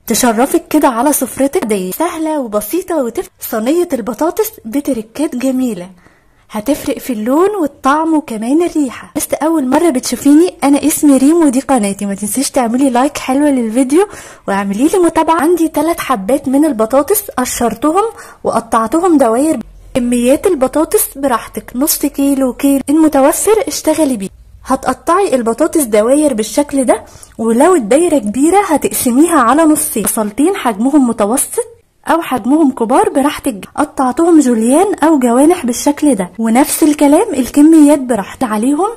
تشرفك كده على سفرتك. دي سهلة وبسيطة وتفرق. صينية البطاطس بتركات جميلة هتفرق في اللون والطعم وكمان الريحة. بس اول مرة بتشوفيني، انا اسمي ريم ودي قناتي. ما تنسيش تعملي like حلوة للفيديو واعملي لي متابعه. عندي 3 حبات من البطاطس قشرتهم وقطعتهم دواير. كميات البطاطس براحتك، نص كيلو كيلو المتوفر اشتغلي بيه. هتقطعي البطاطس دواير بالشكل ده، ولو الدايرة كبيرة هتقسميها على نصين. بصلتين حجمهم متوسط او حجمهم كبار براحتك، قطعتهم جوليان او جوانح بالشكل ده. ونفس الكلام الكميات براحتك. عليهم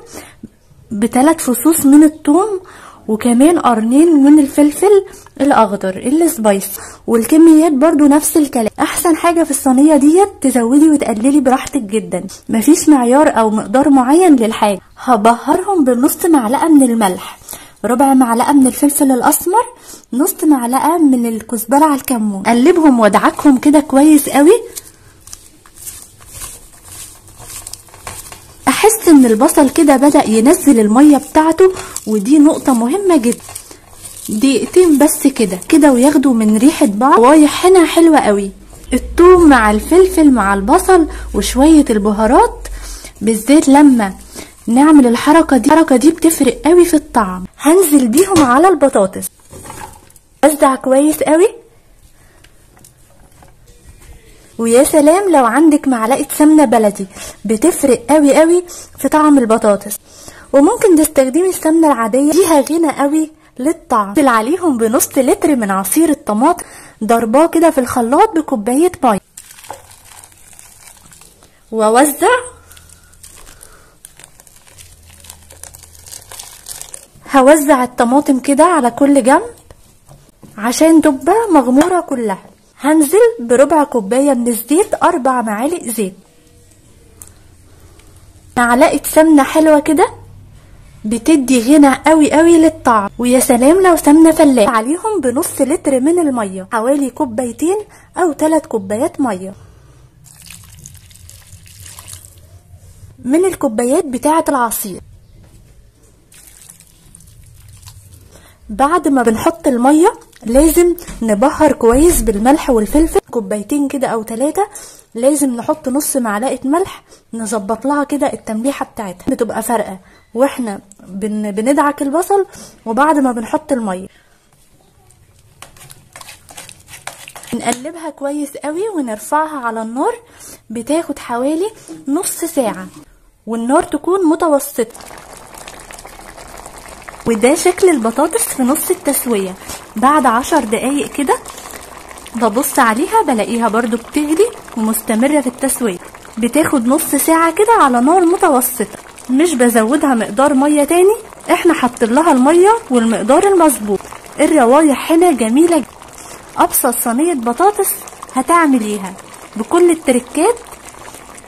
ب3 فصوص من الثوم وكمان قرنين من الفلفل الاخضر ال spicy، والكميات برضو نفس الكلام. احسن حاجة في الصينية ديت تزودي وتقللي براحتك جدا، مفيش معيار او مقدار معين للحاجة. هبهرهم بنص معلقة من الملح، ربع معلقة من الفلفل الاسمر، نص معلقة من الكزبرة على الكمون. قلبهم وادعكهم كده كويس قوي. احس ان البصل كده بدأ ينزل المية بتاعته، ودي نقطة مهمة جدا. دقيقتين بس كده كده وياخدوا من ريحة بعض. روايح هنا حلوة قوي، الثوم مع الفلفل مع البصل وشوية البهارات، بالذات لما نعمل الحركة دي، الحركة دي بتفرق قوي في الطعم. هنزل بيهم على البطاطس، وزع كويس قوي. ويا سلام لو عندك معلقة سمنة بلدي، بتفرق قوي قوي في طعم البطاطس. وممكن تستخدمي السمنة العادية، ليها غنى قوي للطعم. انزل عليهم بنص لتر من عصير الطماطم، ضرباه كده في الخلاط بكوباية مية، ووزع. هوزع الطماطم كده على كل جنب عشان تبقى مغمورة كلها. هنزل بربع كوباية من الزيت، 4 معالق زيت، معلقة سمنة حلوة كده بتدي غنى قوي قوي للطعم. ويا سلام لو سمنة فلاح. عليهم بنص لتر من المية، حوالي 2 كوباية او 3 كوبايات مية من الكوبايات بتاعة العصير. بعد ما بنحط المية لازم نبهر كويس بالملح والفلفل، 2 كوباية كده او 3. لازم نحط نص معلقة ملح، نظبط لها كده التمليحة بتاعتها، بتبقى فارقة واحنا بندعك البصل. وبعد ما بنحط المية نقلبها كويس قوي ونرفعها على النار. بتاخد حوالي نص ساعة، والنار تكون متوسطة. وده شكل البطاطس في نص التسوية. بعد 10 دقايق كده ببص عليها بلاقيها برضو بتغلي ومستمرة في التسوية. بتاخد نص ساعة كده على نار متوسطة، مش بزودها مقدار مية تاني، احنا حاطين لها المية والمقدار المظبوط. الروايح هنا جميلة. ابسط صينية بطاطس هتعمليها بكل التركات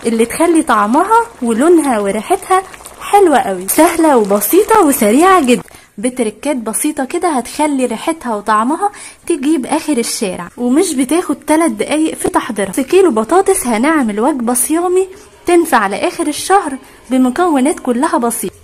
اللي تخلي طعمها ولونها وريحتها حلوة قوي. سهلة وبسيطة وسريعة جدا، بتركات بسيطة كده هتخلي ريحتها وطعمها تجيب اخر الشارع، ومش بتاخد 3 دقايق في تحضيرها. في كيلو بطاطس هنعمل وجبة صيامي تنفع لاخر الشهر بمكونات كلها بسيطة.